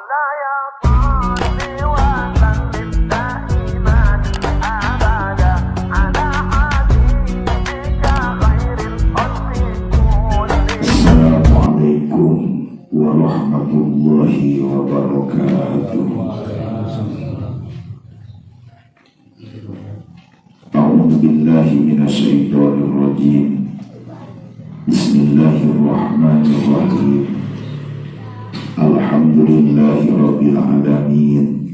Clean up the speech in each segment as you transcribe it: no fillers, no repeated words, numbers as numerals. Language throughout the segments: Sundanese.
Assalamualaikum warahmatullahi wabarakatuh. A'udzu billahi minasyaitonir rajim. Bismillahirrahmanirrahim. Alhamdulillahi rabbil alamin.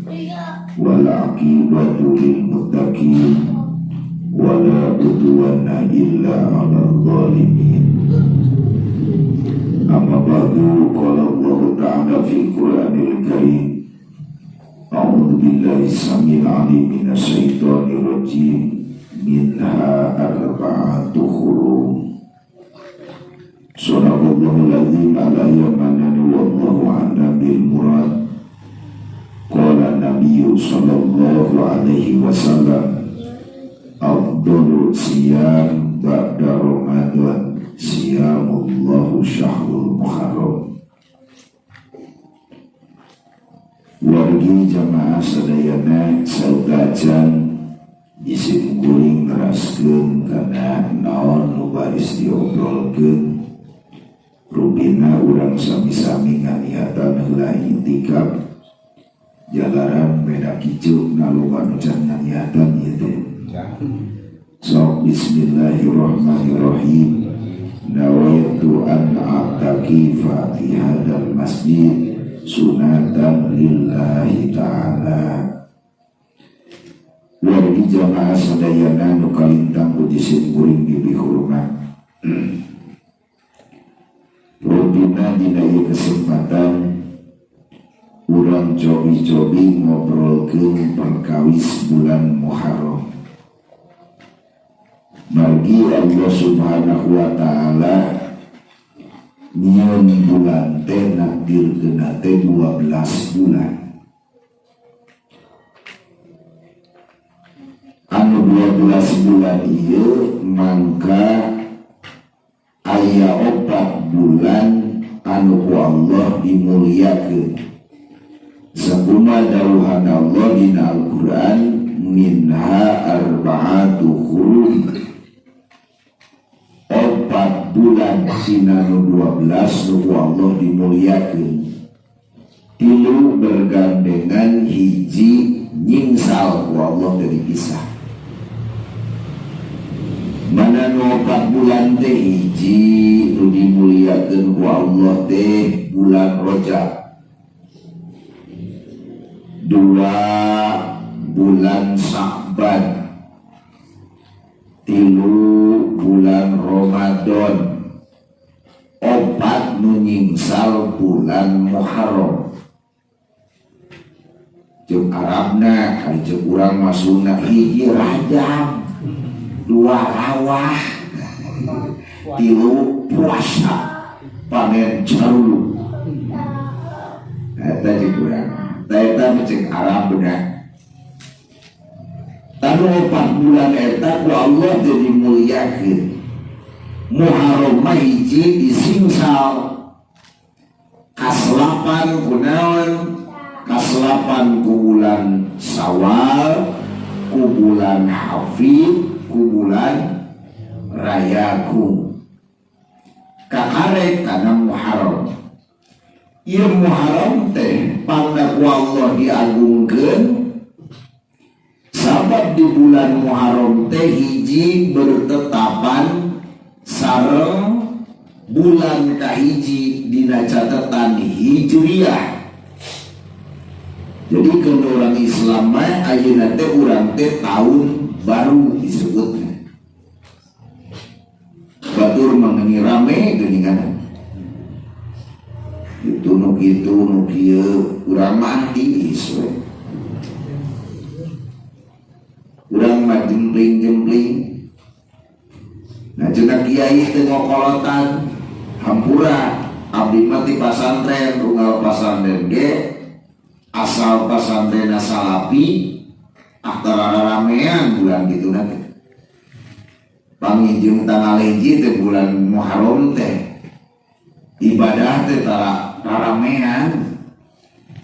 Wal 'aqibatu lil muttaqin. Wala udwana illa 'alal zalimin. Amma ba'du, qala Allah ta'ala fil Qur'anil Karim. A'udzu billahi samil 'alim minasy syaithanir rajim. Minha arba'atu hurum. Shadaqallahul azim ala yamanani wallahu a'lam bil murad. Qala nabiyyu sallallahu alaihi wasallam, afdalu siyam ba'da Ramadan siyamullahu syahrul Muharram. Wargi jamaah sadayana saudajan isim kuring neraskeun kana naon nu baris diobrolkeun. Rupina urang sami-sami nganiatan heula intikaf jalaran beda kicu ngaloba nu can nganiatan ieu teh. Sok bismillahirrahmanirrahim. Nawaitu an a'takifa fi hadzal masjid sunatan lillahi ta'ala. Wargi jamaah sadayana nu kalintang ku jisim kuring dibihurmat. Rupina dina ieu kesempatan urang cobi-cobi ngobrolkeun perkawis bulan Muharram. Margi Allah Subhanahu wa ta'ala nyieun bulan teh nakdirkeun teh 12 bulan. Anu 12 bulan ieu mangka aya 4 bulan anu ku Allah dimuliakeun. Sakumaha dawuhan Allah dina Al-Qur'an, minha arba'atu hurum. 4 bulan dina nu 12 nu ku Allah dimuliakeun. 3 bergandengan, hiji nyingsal ku Allah dari pisah. Mana nu 4 bulan teh hiji nu dimuliakeun ku Allah teh bulan Rajab, 2 bulan Sya'ban, 3 bulan Ramadan, 4 nu nyingsal bulan Muharram. Jeung Arabna ari jeung urang mah Sunda hiji Rajab, 2 rawah, 3 puasa panen carulu. Eta jeung urang. Eta jeung Arabna. Tanu 4 bulan eta ku Allah jadi muliakeun. Muharram mah hiji disingsal. Kaselapan ku naon? Kaselapan ku bulan Syawal, ku bulan Hafid, ku bulan Rayagung. Kakarek kana Muharram. Ieu Muharram teh pangna ku Allah diagungkeun sabab di bulan Muharram teh hiji bertetapan sareng bulan kahiji dina catatan Hijriah. Jadi kalau orang Islam mah ayeuna teh urang teh tahun baru disebutnya. Batur mengenai rame geuningan. Itu nu kitu nu kieu urang mah tiis we. Urang mah jempling-jempling. Nah cenah kiai teh ngokolotan hampura abdi mah ti pasantren unggal pasantren ge asal pasantren salapi aktara ramean bulan gitu nanti. Pangijung tanggal hiji teh bulan Muharram teh ibadah teh tara ramean.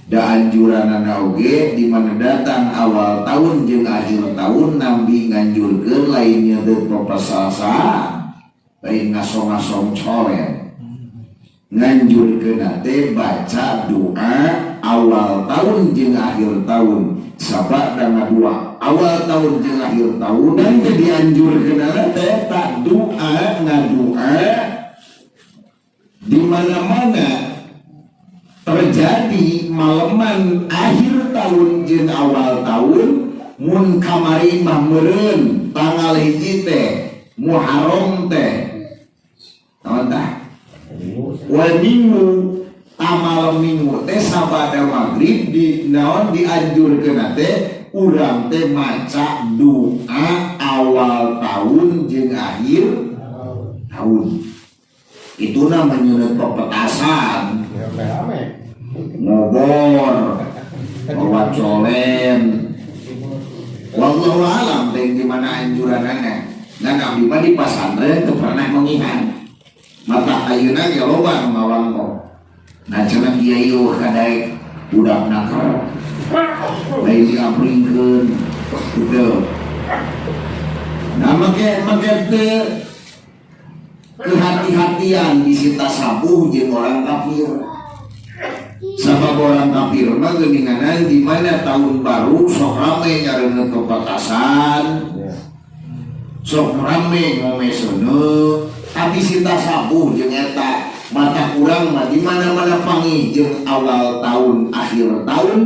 Da anjuranana oge di mana datang awal tahun jeung akhir tahun Nabi nganjurkeun lain nyeudeup pepesalsaan, lain ngasong-ngasong colen. Nganjurkeun teh baca doa awal tahun jeung akhir tahun. Sabada ngadua awal tahun jeung akhir tahun dan teh dianjurkeun teh tak doa ngadua di mana-mana terjadi maleman akhir tahun jeung awal tahun mun kamari mah meureun tanggal 1 teh Muharram teh naon tah wal minggu tamal minggu teh sabada maghrib di naon dianjurkeun teh urang teh maca doa awal tahun jeung akhir tahun. Itu namanya pepetasan, ngobor, bawa colen. Wallahu alam teh gimana anjuranana. Nah abdi mah di pasantren teu pernah mengihan. Mata ayeuna ge loba nu ngawangkong. Nah cenah kiai eueuh kadaek budak naker. Lain diapringkeun gitu. Nah make teh kehati-hatian disita sabuh jeung orang kafir. Sabab orang kafir mah geuninganan di mana tahun baru sok rame nyareungeut pepetasan. Sok rame ngomeseuneu, tapi sita sabuh jeung eta mata kurang mah di mana-mana panggih jeung awal tahun akhir tahun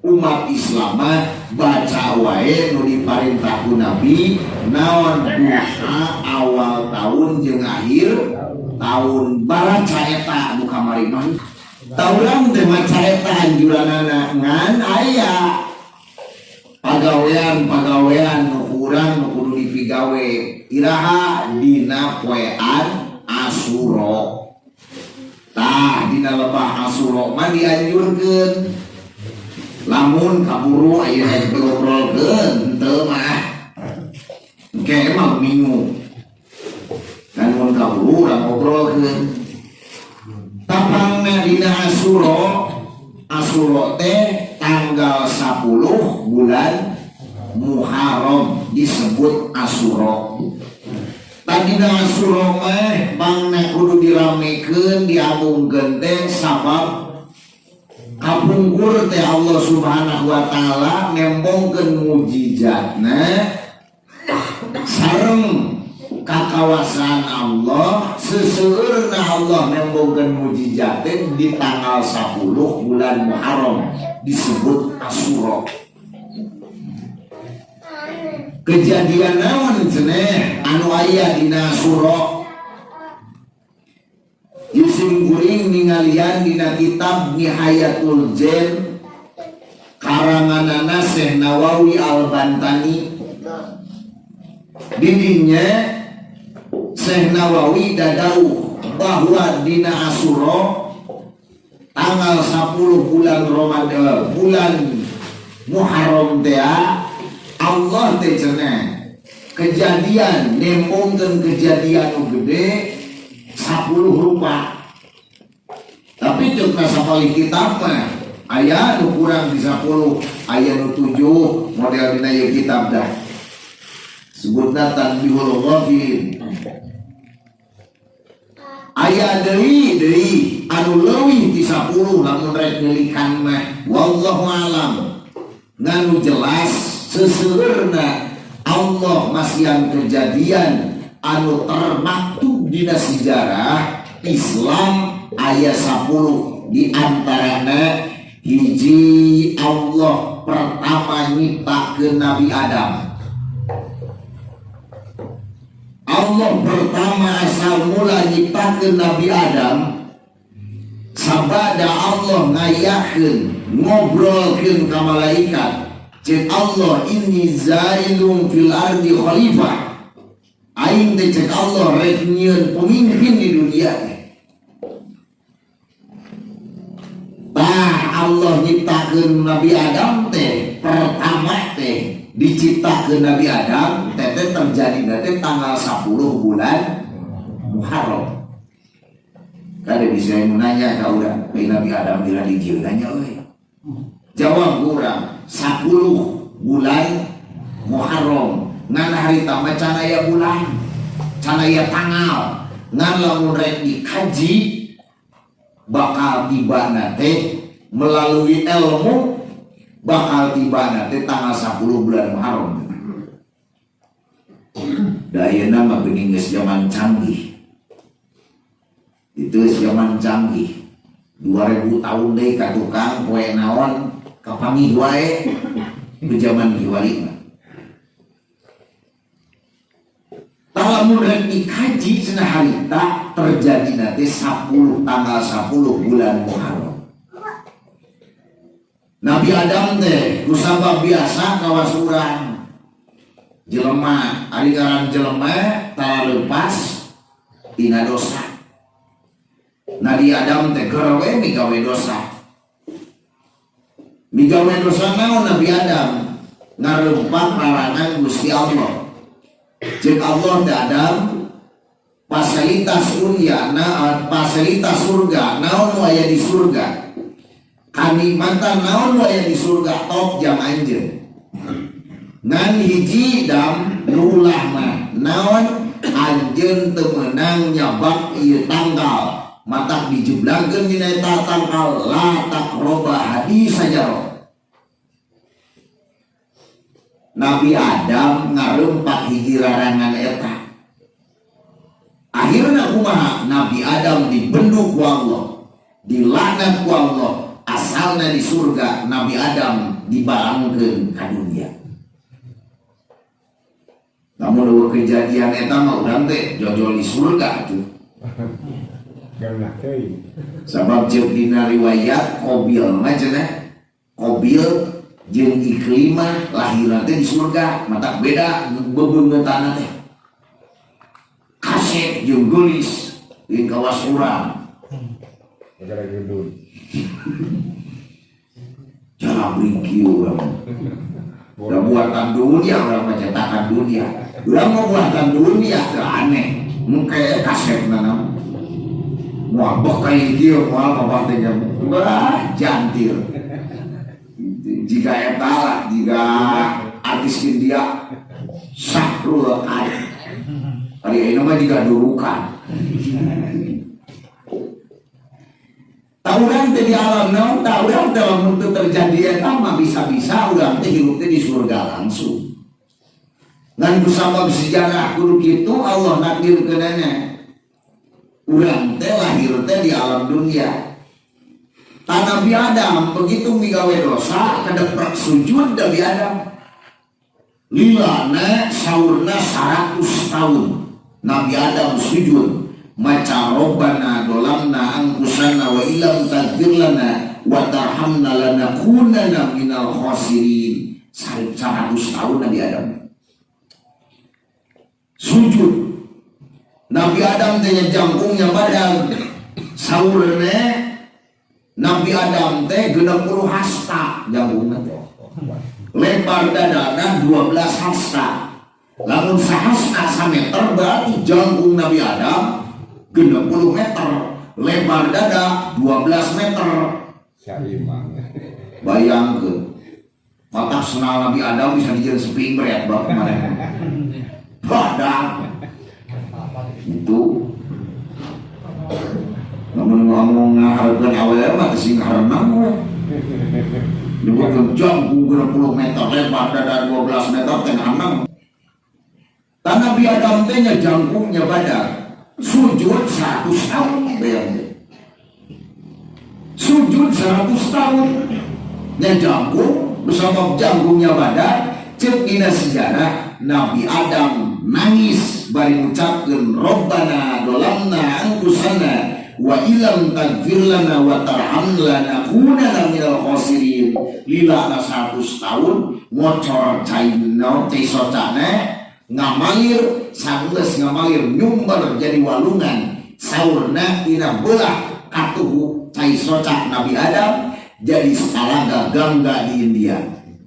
umat Islam mah baca wae nu diparintah ku Nabi naon doa awal tahun jeung akhir tahun baraca eta nu kamari mah. Tauran teh maca eta anjuranana ngan aya pagawean-pagawean nu kurang nu kudu dipigawe iraha dina poean Asyura. Tah dina lebah Asyura mah dianjurkeun lamun kaburu ayeuna diobrolkeun henteu mah engke mah minggu kan mun kaburu urang ngobrolkeun. Tapangna dina Asyura, Asyura teh tanggal 10 bulan Muharram disebut Asyura. Tadina Asyura mah bangna kudu diramekeun diagungkeun teh sabab kapungkur teh Allah Subhanahu wa taala nembongkeun mujizatna sareng kakawasaan Allah seseueurna Allah nembongkeun mujizat teh di tanggal 10 bulan Muharram disebut Asyura. Kejadian naon ceneh anu aya dina Asyura? Isim kuring ningalian dina kitab Nihayatul Zen karanganana Syekh Nawawi Al-Bantani. Didinya Syekh Nawawi dadauh bahwa dina Asyura tanggal 10 bulan Ramadan bulan Muharram teh Allah teh cenah kejadian nembongkeun kejadian nu gede 10 rupa. Tapi ceuk sapalih kitab mah aya nu kurang di 10, aya nu 7 model dina ieu kitab dah. Sebutna Tanbihul Ghafilin. Aya deui deui anu leuwih ti 10 lamun rek nyelikan mah wallahu alam. Nganu jelas seseueurna Allah masihan kejadian anu termaktub dina sejarah Islam aya 10 di antarana hiji Allah pertama nyiptakeun Nabi Adam. Allah pertama asal mula nyiptakeun Nabi Adam sabada Allah ngayakeun ngobrolkeun ka malaikat cek Allah inni zailum fil ardi khalifah aing teh cek Allah rek nyieun pemimpin di dunia teh. Tah Allah nyiptakeun Nabi Adam teh pertama teh diciptakeun Nabi Adam teh teh terjadi teh tanggal 10 bulan Muharram. Kada bisa yang nanya ka urang, "Euy Nabi Adam bila dijieunna nya euy." Jawab kurang 10 bulan Muharram. Ngan harita mah can aya bulan, can aya tanggal. Ngan lamun rek dikaji bakal tiba teh melalui ilmu, bakal tiba teh tanggal 10 bulan Muharram. Da ayeuna mah geuning geus zaman canggih. Itu zaman canggih. 2000 tahun deui ka tukang poe naon kapanggih wae di zaman kiwari mah. Lamun rek dikaji cenah harita terjadi nanti 10 tanggal 10 bulan Muharram. Nabi Adam teh kusabab biasa kawas urang jelema, ari ngaran jelema tara leupas tina dosa. Nabi Adam teh keur we migawe dosa. Migawe dosa naon Nabi Adam? Ngarempak larangan Gusti Allah. Ceuk Allah teh Adam fasilitas dunia, na fasilitas surga, naon nu aya di surga? Kanikmatan naon nu aya di surga top jam anjeun. Ngan hiji dam nu ulah mah naon anjeun teu meunang nyabak ieu tanggal. Matak dijeblangkeun dina eta tanggal la taqroba hadis sajarah. Nabi Adam ngarempak hiji larangan eta. Akhirna kumaha? Nabi Adam dibenduk ku Allah, dilaknat ku Allah, asalna di surga Nabi Adam dibalangkeun ka dunia. Namun eueuh kejadian eta mah urang teh jojol di surga atuh. Sabab ceuk dina riwayat Qabil mah cenah, Qabil jeung Ikrimah lahirna teh di surga, matak beda bebeungeutana teh. Kasep jeung geulis jeung kawas urang. Jalabring kieu urang. Da buatan dunia urang mah cetakan dunia. Urang mah buatan dunia teh aneh. Mun kayak kasepna naon. Moal bek kayak kieu moal mah teh wah jantir. Jika eta lah, jika artis India Sahrul Khan. Hari ini mah jika durukan. Tauran teh di alam naon, tauran teh lamun teu terjadi eta mah bisa-bisa urang teh hirup teh di surga langsung. Ngan kusabab sejarah kudu kitu Allah nakdirkeunana. Urang teh lahir teh di alam dunia. Nabi Adam begitu migawe dosa kadeprak sujud Nabi Adam. Lilana saurna 100 tahun Nabi Adam sujud maca robbana dolamna angkusana wa ilam tagfir lana wa tarhamna lanakunanna minal khasirin. 100 tahun Nabi Adam sujud. Nabi Adam teh jangkungnya badan saurna Nabi Adam teh 60 hasta jangkungna teh. Lebar dadana 12 hasta. Lamun sahasta sameter berarti jangkung Nabi Adam 60 meter, lebar dada 12 meter. Bayangkeun. Matak senal Nabi Adam bisa dijieun seping berat bab kemarin. Badan. Itu namun ngomong ngahareupeun awewe mah teu sing harenang we. Nyebutkeun jangkung 60 meter, lebar dada 12 meter teh hanang. Tan Nabi Adam teh nya jangkungnya badan. Sujud 100 tahun bayangkeun. Sujud 100 tahun. Nya jangkung bersama jangkungnya badan ceuk dina sejarah Nabi Adam nangis bari ngucapkeun Rabbana dolamna anfusana wa ilam tagfir lana wa tarhamna lanakunanna minal khasirin. Lila 100 tahun ngocor cai naon cai socana ngamalir sanggeus ngamalir nyumber jadi walungan saurna tina belah katuhu cai soca Nabi Adam jadi talaga Gangga di India.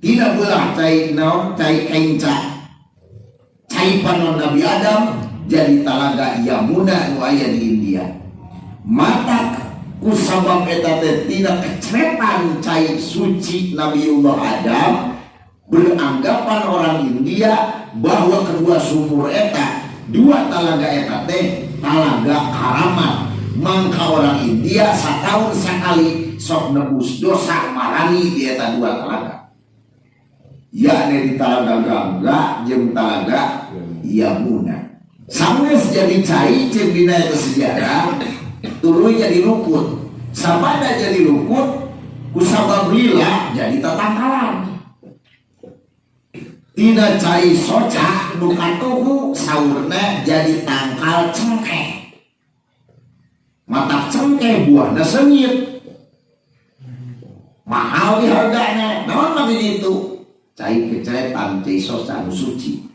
Tina belah cai naon cai kenca cai panon Nabi Adam jadi talaga Yamuna nu aya di India. Matak Ku sabab eta teh tina kecretan cai suci Nabiullah Adam, beranggapan orang India bahwa kedua sumur eta, dua talaga eta teh talaga karamat. Mangka orang India setahun sekali sok nebus dosa marani di eta dua talaga, yakni di talaga Gangga jeung talaga Yamuna. Sanggeus jadi cai, ceuk dina eta sejarah, tuluy jadi lukut. Sabada jadi lukut, ku sabab lila jadi tatangkalan. Tina cai soca nu katuhu saurna jadi tangkal cengkeh. Matak cengkeh buahna seungit, mahal di harganya. Naon mah itu cai kecretan, cai soca anu suci.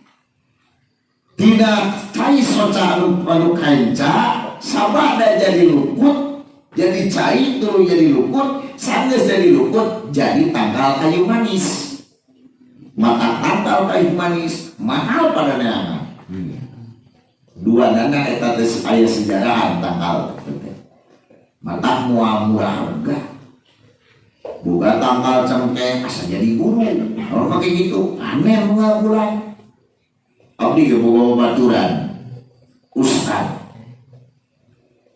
Tina cai soca anu kanca, sabada jadi lukut, jadi cai tuluy jadi lukut. Sanggeus jadi lukut jadi tangkal kayu manis. Matak tangkal kayu manis mahal pada neangan. Dua dana eta teh aya sejarahan tangkal teh. Matak moal murah harga. Boga tangkal cengkeh asa jadi guru. Kalau make gitu aneh unggal bulan. Abdi ge boga babaturan ustad.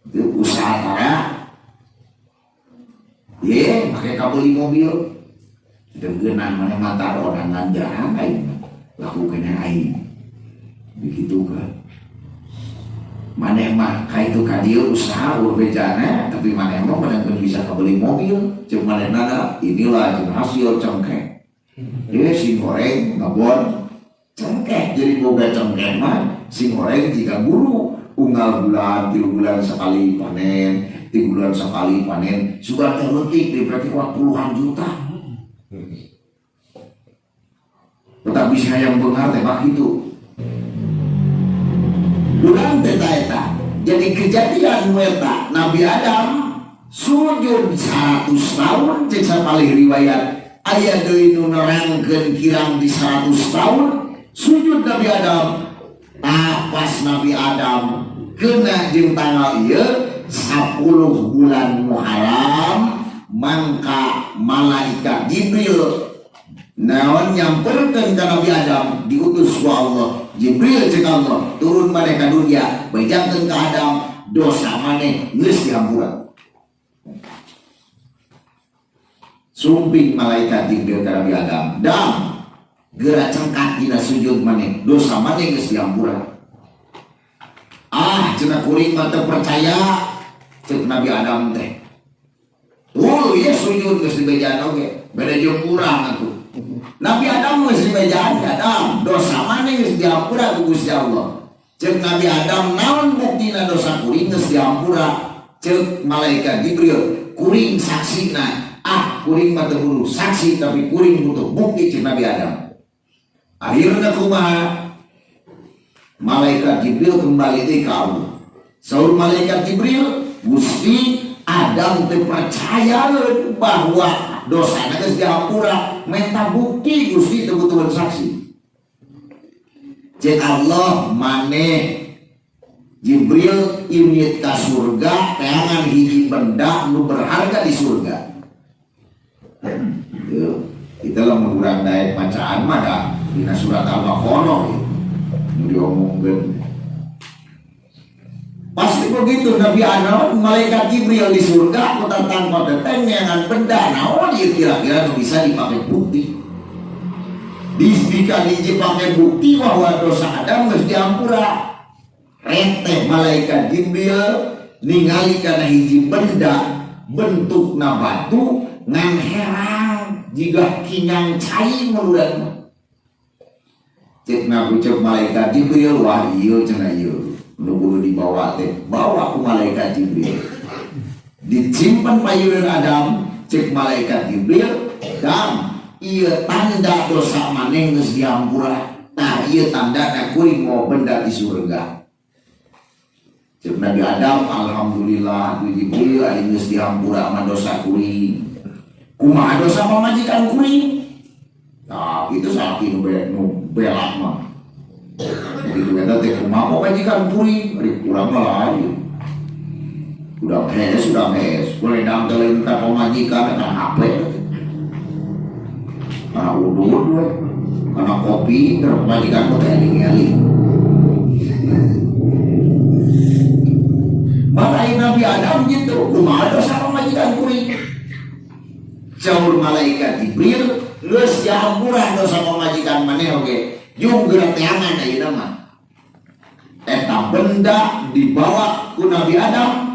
Itu usaha tara. Ye, make kabeli mobil. Denggeunah maneh mata orangan jarang aing laku kena aing. Begitu kan. Maneh mah ka itu ka dieu usaha ulah bejana, tapi maneh mah menangkeun bisa kabeli mobil. Ceuk manehna, inilah jeung hasil cengkeh. Ye, sing goreng ngabon cengkeh. Jadi boga cengkeh mah sing goreng jika guru unggal bulan, 3 bulan sekali panen, 3 bulan sekali panen, sudah teh leutik di berarti kuat puluhan juta. Tetapi si hayang beunghar teh mah kitu. Urang teh eta. Jadi kejadian eta Nabi Adam sujud 100 tahun, cek sapalih riwayat, aya deui nu nerangkeun kirang di 100 tahun sujud Nabi Adam. Tah, pas Nabi Adam kena jeung tanggal ieu 10 bulan Muharram, mangka malaikat Jibril naon nyamperkeun ka Nabi Adam. Diutus ku Allah Jibril, cek Allah, turun maneh ka dunia, bejakeun ka Adam, dosa maneh geus dihampura. Sumping malaikat Jibril ka Nabi Adam, "Dam, geura cengkat dina sujud maneh, dosa maneh geus dihampura." "Ah," cenah, "kuring mah teu percaya." Cek Nabi Adam teh, "Oh iya, sujud geus dibejaan oge, beda jeung urang atuh." Nabi Adam geus dibejaan, "Adam, dosa maneh geus dihampura ku Gusti Allah." Cek Nabi Adam, "Naon buktina dosa kuring geus dihampura?" Cek malaikat Jibril, "Kuring saksina." "Ah, kuring mah teu butuh saksi, tapi kuring butuh bukti," cek Nabi Adam. Akhirnya kumaha? Malaikat Jibril kembali deui ka Allah. Saur malaikat Jibril, "Gusti, Adam teu percaya bahwa dosana geus dihampura, minta bukti Gusti, teu butuhan saksi." Cek Allah, "Maneh Jibril indit ka surga, teangan hiji benda nu berharga di surga." Tuh, kita lah urang daek bacaan mah dah dina surat Al-Baqarah gitu. Nu diomongkeun. Pasti begitu Nabi Adam, malaikat Jibril di surga ku tentang koteteng neangan benda naon ieu kira-kira nu bisa dipakai bukti. Dibika dipakai bukti bahwa dosa Adam geus diampura. Reteh malaikat Jibril ningali kana hiji benda bentukna batu ngan herang jiga kinang cai menurut mah. Cek Nabi, cek malaikat Jibril, "Wah, ieu," cenah, "ieu nu kudu dibawa teh." Bawa ku malaikat Jibril, disimpan payunan Adam. Cek malaikat Jibril, "Dam, ieu tanda dosa maneh geus dihampura. Tah, ieu tanda kuring mau benda di surga." Cek Nabi Adam, "Alhamdulillah tu Jibril, ari geus dihampura mah dosa kuring, kumaha dosa pamajikan kuring?" Nah, itu salaki nu belak mah begitu eta teh, "Kumaha pamajikan kuring, ari kurang mah lain." Udah hes boleh dampelin ka pamajikan eta HP kana udud we kana kopi keur pamajikan teh eling-eling. Maka Nabi Adam gitu kumaha dosa pamajikan kuring? Saur malaikat Jibril geus dihampura dosa pamajikan maneh oge jung geura teangan ayeuna mah. Eta benda dibawa ku Nabi Adam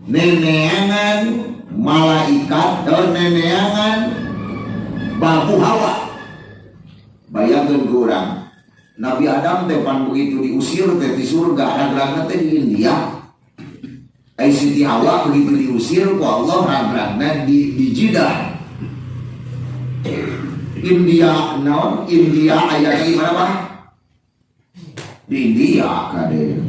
neneangan malaikat atau neneangan babu Hawa. Bayangkeun ku urang Nabi Adam teh pan begitu diusir teh di surga ragragna teh di India. Ai Siti Hawa begitu diusir ku Allah ragragna di Jeddah. India naon? India aya di mana Pak? Di India kade.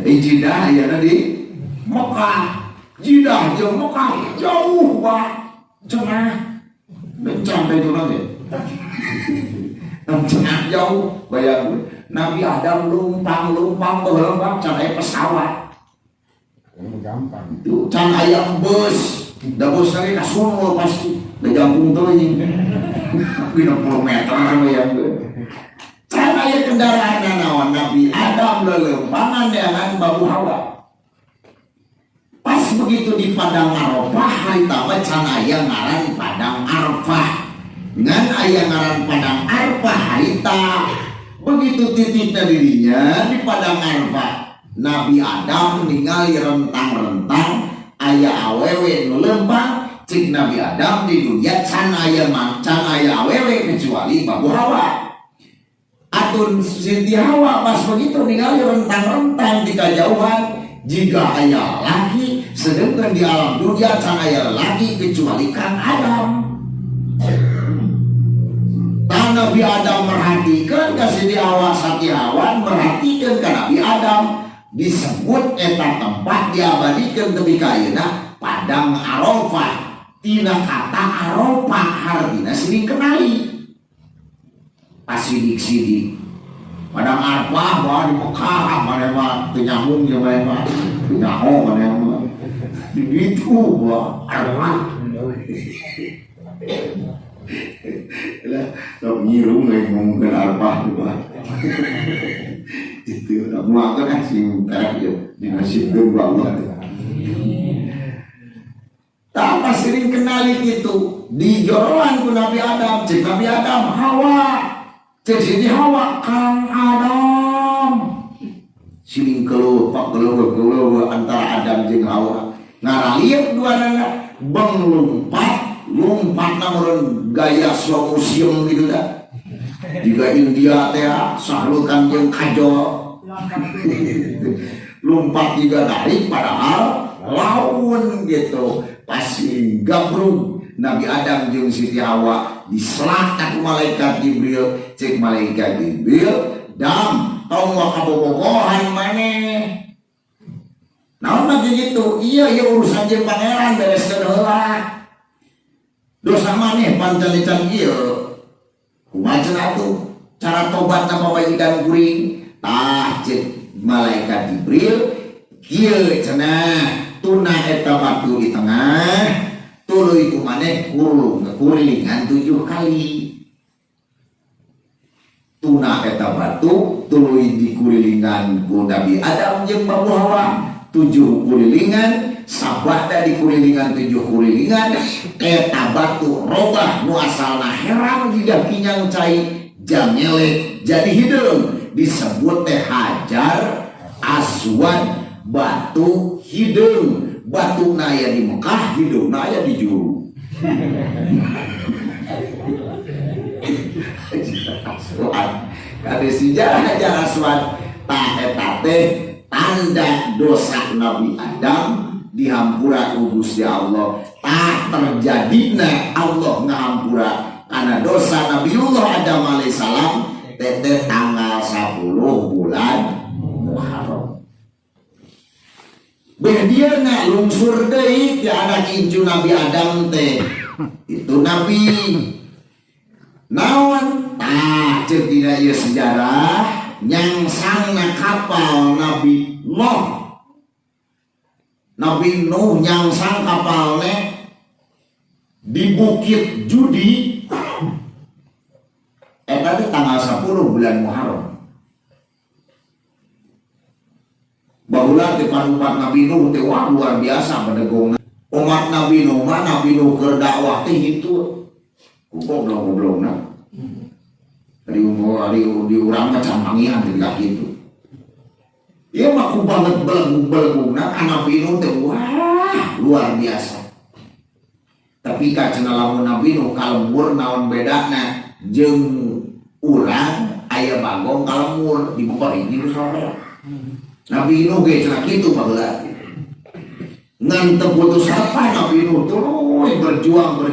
Di Jeddah ayana di Mekah. Jeddah jeung Mekah jauh Pak. Cenah. Bencang teh jurang teh. Cenah jauh bayangkeun Nabi Adam lumpang-lumpang baheula Pak can aya pesawat. Gampang. Itu can aya bus. Da bus lagi kasunul pasti. Da jangkung teuing. 50 meter bayangkeun. Can aya kendaraan naon Nabi Adam leuleumpangan neangan babu Hawa. Pas begitu di Padang Arafah harita mah can aya ngaran Padang Arafah. Ngan aya ngaran Padang Arafah harita. Begitu titikna dirinya di Padang Arafah. Nabi Adam ningali rentang-rentang aya awewe nu leumpang cik Nabi Adam di dunia can aya can aya awewe kecuali babu Hawa. Atun Siti Hawa pas begitu ningali rentang-rentang di kajauhan jika aya laki sedangkan di alam dunia can aya laki kecuali Kang Adam. Tah Nabi Adam merhatikan ka Siti Hawa, Siti Hawa merhatikan ka Nabi Adam disebut eta tempat diabadikan tepi ka ayeuna Padang Arafah. Tina kata Arafah hartina siling kenali. Pasidik-sidik Padang Arafah wah di Mekah maneh mah teu nyambung jeung maneh mah teu nyaho maneh mah di ditu wah Arafah. Lah sok ngirum we ngomongkeun Arafah teh Pak. Itu udah muakan ah sing terek ya dinasibkeun ku Allah teh. Tak pas sering kenali gitu di joroan ku Nabi Adam, cek Nabi Adam Hawa, cek Siti Hawa Kang Adam. Siling keluh pak keluh keluh antara Adam jeung Hawa. Ngaralieu dua nana beng lumpat lumpat meureun gaya slow motion gitu dah. Jika India teh Sahrukan jeung Kajol. Lompat juga narik padahal laun gitu. Pasti gabrug Nabi Adam jeung Siti Hawa diselak ku malaikat Jibril. Cek malaikat Jibril, "Dam, tong kabobogohan maneh." Naon mah gitu? Iya, iya urusan jeung pangeran bereskeun heula. Dosa maneh pancan-can ieu. Kumaha cenah atuh? Cara tobatna pamajikan kuring? Tah cek malaikat Jibril, kieu cenah tuna eta batu di tengah, tuluy ku maneh kurung kurilingan 7 kali. Tuna eta batu tuluy dikurilingan ku Nabi Adam jeung Babu Hawa 7 kurilingan, sabada dikurilingan 7 kurilingan eta batu robah nu asalna herang jiga kinyang cai jangele jadi hideung, disebut teh Hajar Aswad, batu hideung. Batu naya di Mekah, hideung naya di juru. Hajar Aswad kade sejarah Hajar Aswad tah eta teh tanda dosa Nabi Adam dihampura ku Gusti Allah. Tah terjadina Allah ngahampura karena dosa Nabiullah Adam alaihissalam teh tanggal 10 bulan Muharram. Beh dia nak lungsur deui ti anak incu Nabi Adam teh. Itu Nabi. Naon? Tah ceuk dina ieu sejarah nyangsangna kapal Nabi Nuh. Nabi Nuh nyangsang kapalnya di Bukit Judi eta teh tanggal 10 bulan Muharram. Baheula teh umat Nabi Nuh teh wah luar biasa bedegongna. Umat Nabi Nuh mah Nabi Nuh keur dakwah teh kitu. Ku goblok-goblokna. Di umur di urang mah campangian teh kitu. Ieu mah ku banget belegug-belegugna ka Nabi Nuh teh wah luar biasa. Tapi ka cenah lamun Nabi Nuh ka lembur naon bedana jeung urang aya bagong ka lembur dibebari di sore. Nabi Nuh ge cenah kitu baheula. Ngan teu putus harapan Nabi Nuh tuluy berjuang.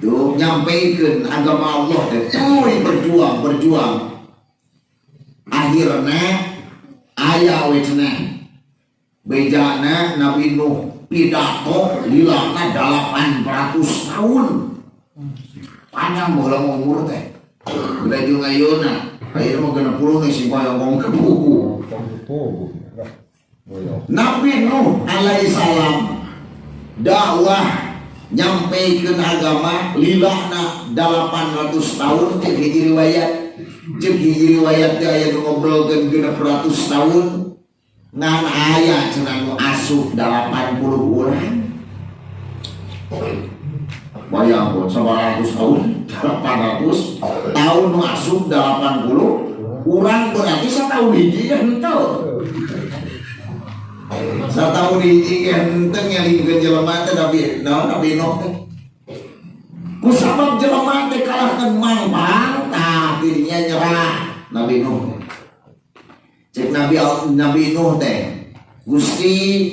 Tuh nyampaikan agama Allah teh tuluy berjuang. Akhirna aya we cenah. Bejana Nabi Nuh pidato lilana 800 tahun. Panjang baheula umur teh. Beda jeung ayeuna. Ayeuna mah 60 geus sing koyong ke buku. Nabi Nuh alaihi salam dakwah nyampaikan agama lilana 800 tahun cek hiji riwayat. Cek hiji riwayat teh aya nu ngobrolkeun 600 tahun. Ngan aya cenah nu asup 80 urang. Bayangkeun 900 tahun, 800 tahun nu asup 80 urang berarti satahun hiji henteu. Satahun hiji henteu ngelingkeun jelema teh Nabi naon Nabi Nuh teh. Ku sabab jelema teh kalahkeun mangpang tah dirinya nyerah Nabi Nuh. Cek Nabi Nuh teh, Gusti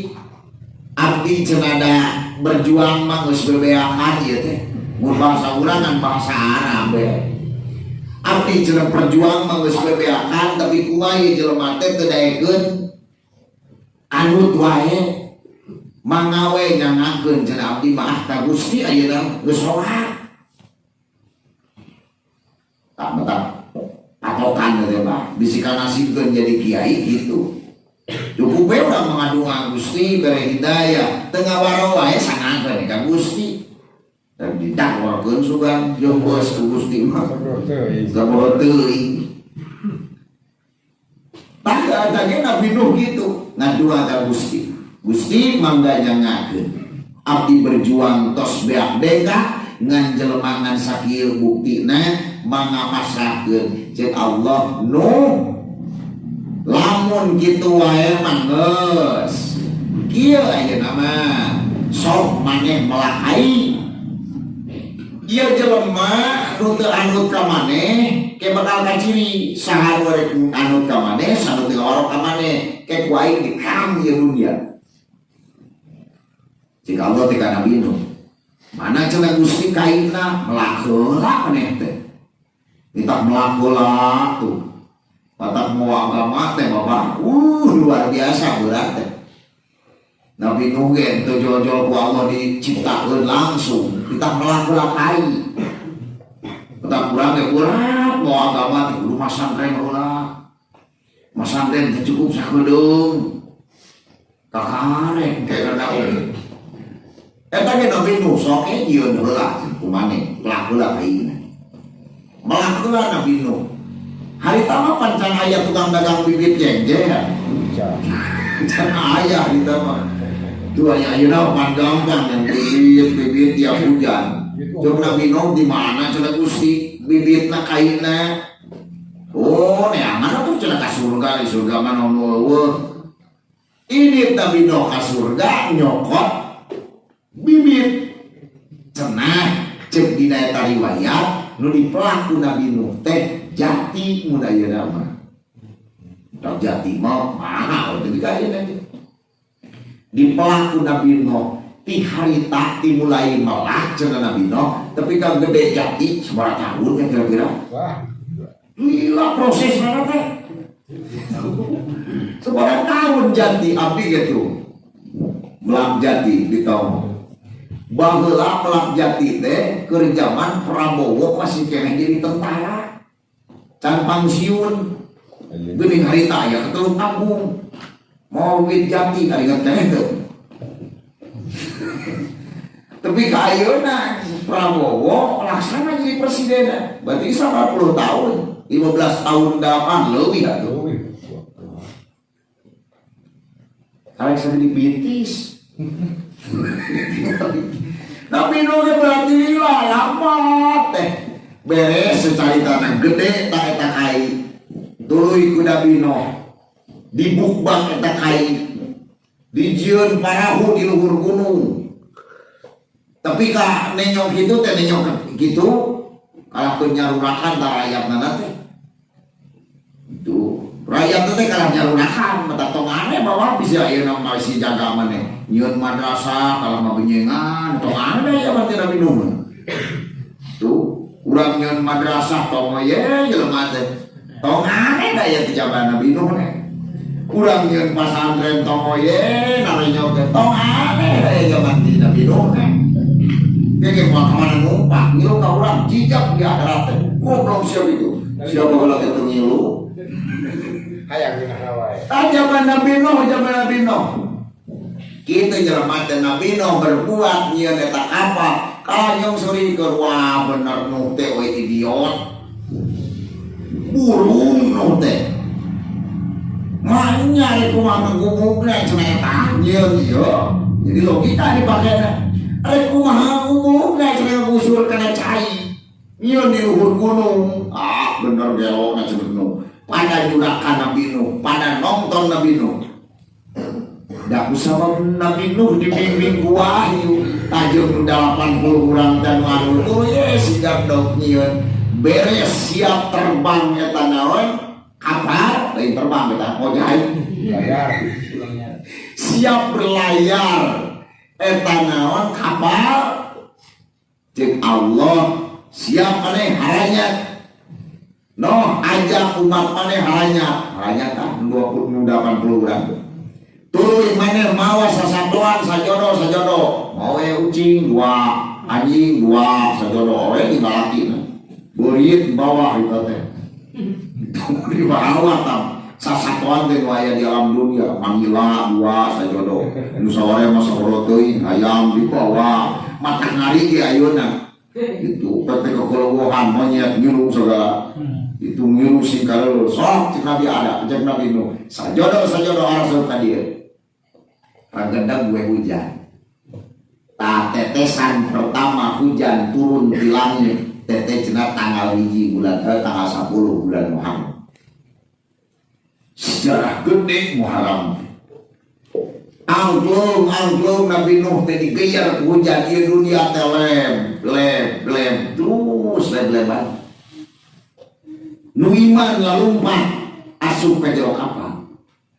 abdi cenah berjuang mah geus bebeakan ieu teh. Mun bahasa urang kan bahasa Arab we. Abdi cenah perjuang mah geus bebeakan tapi kumaha ieu jelema teh teu daekeun anut wae. Mangawe nyangakeun cenah abdi mah ka Gusti ayeuna geus rohat. Tak betah patokan teh mah bisi kanasibkeun jadi kiai gitu. Cukup we urang mengadunga Gusti bere hidayah teu ngawaro wae sangakeun ka Gusti. Dan didakwakeun sugan jeung bos ku Gusti mah. Saboro teuing. Tah eta Nabi Nuh gitu ngadua ka Gusti. Gusti mangga nyangakeun. Abdi berjuang tos beak deka ngan jelema ngan sakieu buktina mangga pasrahkeun cek Allah Nuh lamun kitu wae mah geus kieu ayeuna mah sok maneh melakai ieu jelema nu teu anut ka maneh ke bakal kaciri saha nu rek anut ka maneh saha nu teu ngawaro ka maneh ke ku aing dikam ieu dunia cek Allah teh ka Nabi Nuh mana cenah Gusti kaina melak heula maneh teh minta melak heula tuh batak mau agama teh bapak luar biasa berat teh Nabi Nuh ge teu jol-jol ku Allah diciptakeun langsung kita melak heula kai tetap kurang ge berat mau agama teh kudu masantren heula masantren teh cukup sakedeung kakarek teh kana oge eta ge Nabi Nuh sok ge jieun heula kumaneh melak heula kaina melak heula Nabi Nuh harita mah pancan aya tukang dagang bibit jengje can aya harita mah tuh aya ayeuna pan gampang yang bibit tiap hujan jeung Nabi Nuh di mana cenah Gusti bibitna kaina oh neangan atuh cenah ka surga di surga mah nu eueuh ini Nabi Nuh ka surga nyokot bibit cenah cek dina eta riwayat nu dipelaku Nabi Nuh teh jati mun ayeuna mah tak jati mah mahal teu ka ayeuna teh dipelaku Nabi Nuh ti harita ti mulai melak cenah Nabi Nuh tapi ka gede jati sabaraha tahun ya kira-kira gila prosesna teh sabaraha tahun jati abdi gitu melak jati di tahun baheula melak jati teh keur zaman Prabowo masih keneh jadi tentara can pangsiun geuning harita aya ka Teluk Agung. Mau wit jati karinget keneh teu. Tapi ka ayeuna Prabowo laksana jadi presiden. Berarti 90 tahun, 15 tahun dapan leuwih atuh. Karek sagede bintis. Tapi nu ge berarti lila lambat teh. Beres secaritana gede tak eta kai. Tuluy ku Nabi Nuh. Dibukbak eta kai. Dijieun parahu di luhur gunung. Tapi ka nenyok kitu teh nenyok kitu kalah teu nyarurakan ta rakyatna teh. Itu rakyat teh kalah nyarurakan mata tong aneh bawa bisa ayeuna masih jaga maneh. Nyieun madrasah kalah mabenyengan tong aneh ya berarti Nabi Nuh. Tuh urang nyieun madrasah tong ye jelema teh. Tong aneh da ya ti zaman Nabi Nuh teh. Urang nyieun pasantren tong ye narenyok teh tong aneh da ya zaman ti Nabi Nuh teh. Dia mau kemana numpak, ngilu ka urang jijak di akhirat teh. Goblok siapa itu? Siapa kalau itu ngilu? Hayang dina wae. Ah, zaman Nabi Nuh, zaman Nabi Nuh. Kita jelema teh Nabi Nuh berbuat nyieun eta kapal. Kalau nyong suri keur wah bener Nuh teh we idiot. Burung Nuh teh. Manya rek kumaha ngegubugna cenah eta nyieun ieu. Jadi logika dipakena. Rek kumaha ngugubugna cenah ngusur kana cai. Nyieun di luhur gunung. Ah bener gelona cenah Nuh. Pada jurakan Nabi Nuh, pada nonton Nabi Nuh. Da kusabab Nabi Nuh dibimbing ku wahyu, tajung nu 80 urang dan anu tuh ye sigap dok nyieun beres siap terbang eta naon kapal lain terbang eta ngojai Layar. Siap berlayar eta naon kapal. Cek Allah, siap maneh haranya Noh, ajak umat maneh haranya haranya tah 20 nu 80 urang. Tuluy maneh mawa sasatoan sajodo sajodo, mawe ucing dua, anjing dua, sajodo we di balaki na beurit di bawah itu teh di bawah tam sasatoan teh nu aya di alam dunia, mangila dua sajodo, nu saware mah saboro teuing, ayam di bawah mata ngari ge ayeuna itu teh kekelowohan monyet ngilu segala itu ngilu singkalul sok. Cek Nabi ada, cek Nabi Nuh sajodo sajodo arah ka dieu ragedeg gue hujan. Tah, tetesan pertama hujan turun di langit tete cenah tanggal 1 bulan tanggal 10 bulan Muharram. Sejarah gede Muharram. Angklung angklung Nabi Nuh teh digeyer ku hujan ieu dunia teh lem lem lem terus lem leman. Nu iman lalumpat asup ka jero kapal,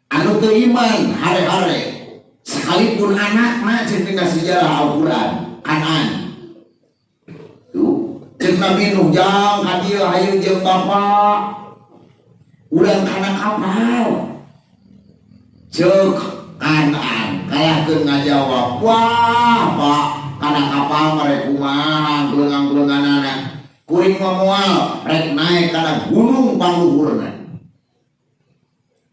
anu teu iman hare-hare sekalipun anak mah. Cek dina sejarah Al-Qur'an Kanan tuh cek Nabi Nuh, jang ka dieu, hayu jeung bapak urang kana kapal. Cek Kanan kalahkeun ngajawab, wah Pak, kana kapal mah rek kumaha angklung-angklunganana, kuring mah moal rek naik kana gunung pangluhurna.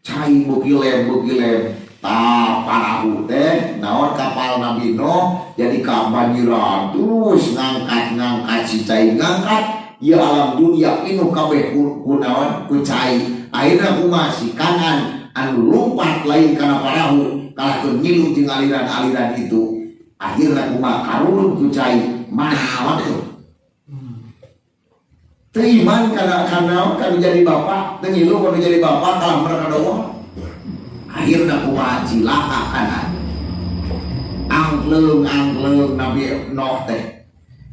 Cai beuki lem beuki lem. Tah, parahu teh naon kapal Nabi Nuh jadi kabanjiran terus ngangkat ngangkat si cai ngangkat ya alam dunia pinuh kabeh ku naon ku cai. Akhirna kumaha si Kanan anu lompat lain kana parahu kalahkeun ngilu jeung aliran-aliran itu, akhirna kumaha karurun ku cai maot tuh. Teu iman kana kana kana jadi bapak, teu ngilu kana jadi bapak kalah mereka doang. Akhirna kumaha cilaka Kanan. Angklung angklung Nabi Nuh teh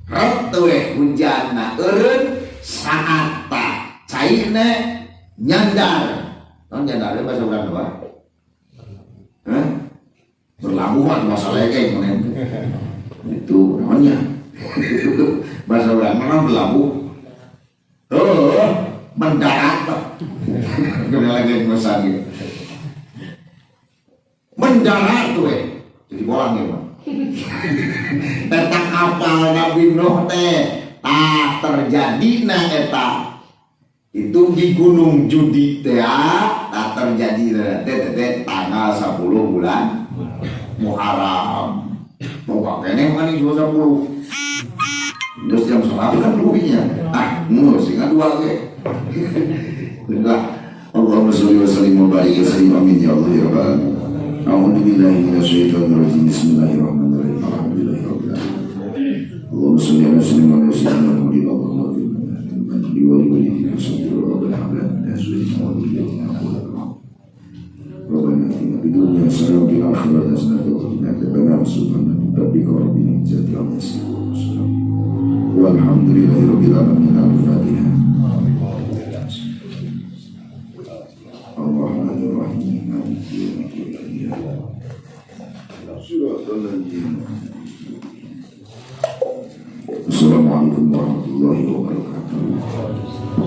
ret we hujanna eureun saat ta caina nyandar. Naon nyandar bahasa urang mah? Hah? Berlabuh mah bahasa legeng mana itu namanya bahasa urang mana berlabuh? Oh, mendarat lah. Kena lagi bahasa gitu mendarat tuh eh jadi bolang ya Pak. Eta kapal Nabi Nuh teh tah terjadi na eta. Itu di Gunung Judi teh tak terjadi teh teh tanggal 10 bulan Muharram. Boga keneh kan 10. Terus jam 9 kan duitnya. Ah, nu sing dua ge. Udah. Allahumma sholli wa sallim wa barik wa sallim, amin ya Allah ya rabbal alamin. A'udzu billahi minasyaitonir rajim. Bismillahirrahmanirrahim. Alhamdulillahirabbil alamin. Allahumma sholli ala sayyidina wa sayyidina Muhammadin wa ala ربنا هب لنا من ازواجنا وذرياتنا قرة اعين. ربنا اتنا في الدنيا حسنه وفي الاخره حسنه وقنا عذاب النار. سبحان ربك رب العزه عما يصفون والحمد لله رب العالمين. الفاتحه. الرحمن الرحيم مالك يوم الدين. صراط الذين. Assalamualaikum warahmatullahi wabarakatuh.